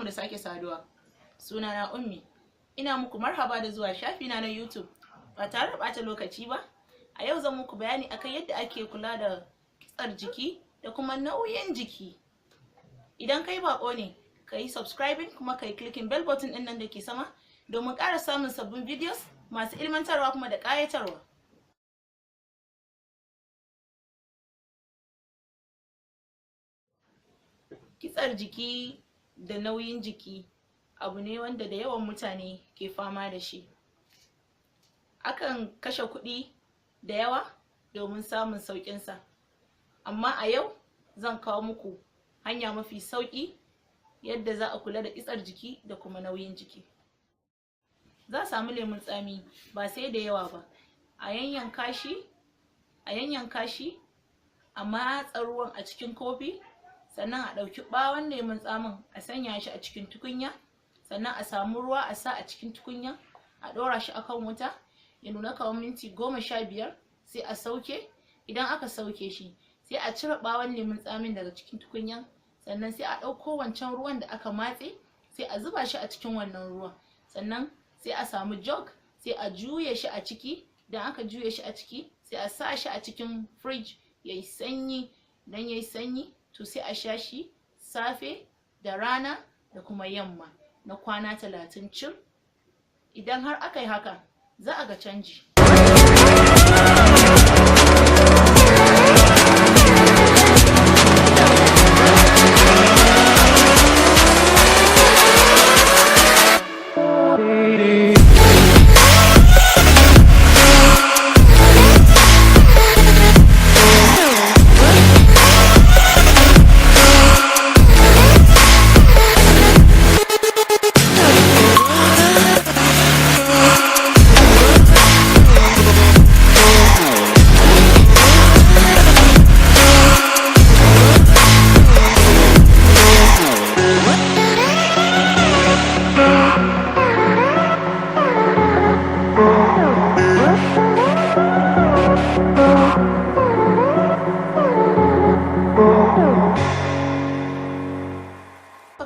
Da sake saduwa. Sunana Ummi. Ina muku marhaba da zuwa shafina na YouTube. Ba tare da ɓata lokaci ba, a yau zan muku bayani akan yadda ake kula da kitsar jiki da kuma nauyin jiki. Idan kai baƙo ne, ka yi subscribing kuma ka yi clicking bell button ɗin nan da ke sama domin ƙara samun sabbin videos masu ilmantarwa kuma da ƙayatarwa. Kitsar jiki da nauyin jiki abu ne wanda da yawan mutane ke fama da shi. Akan kashe kuɗi da yawa domin samun sauƙinsa. Amma a yau zan kawo muku hanya mafi sauƙi yadda za a kula da kitsar jiki da kuma nauyin jiki. Za a samu lemun tsami ba sai da yawa ba, a yanyanka shi, a matsa ruwan a cikin kofi, sannan a ɗauki ɓawon lemun tsamin a sanya shi a cikin tukunya, sannan a samu ruwa a sa a cikin tukunya, a ɗora shi akan wuta, ya nuna kamar minti 15 sai a sauke. Idan aka sauke shi, sai a cire ɓawon lemun tsamin daga cikin tukunyan, sannan sai a ɗauko wancan ruwan da aka matse, sai a zuba shi a cikin wannan ruwan, sannan sai a samu jug, sai a juye shi a ciki. Idan aka juye shi a ciki, sai a sa shi a cikin fridge yayi sanyi. Idan yayi sanyi, to sai a sha shi safe da rana da kuma yamma na kwana 30 cir. Idan har aka yi haka, za a ga canji.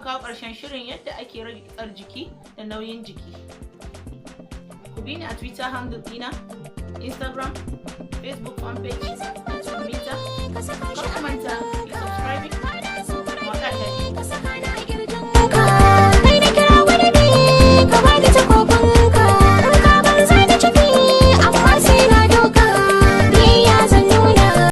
Kawo ƙarshen shirin yadda ake rage kitsar jiki da nauyin jiki. Ku bi ni a Twitter handle ɗina, Instagram, Facebook fanpage.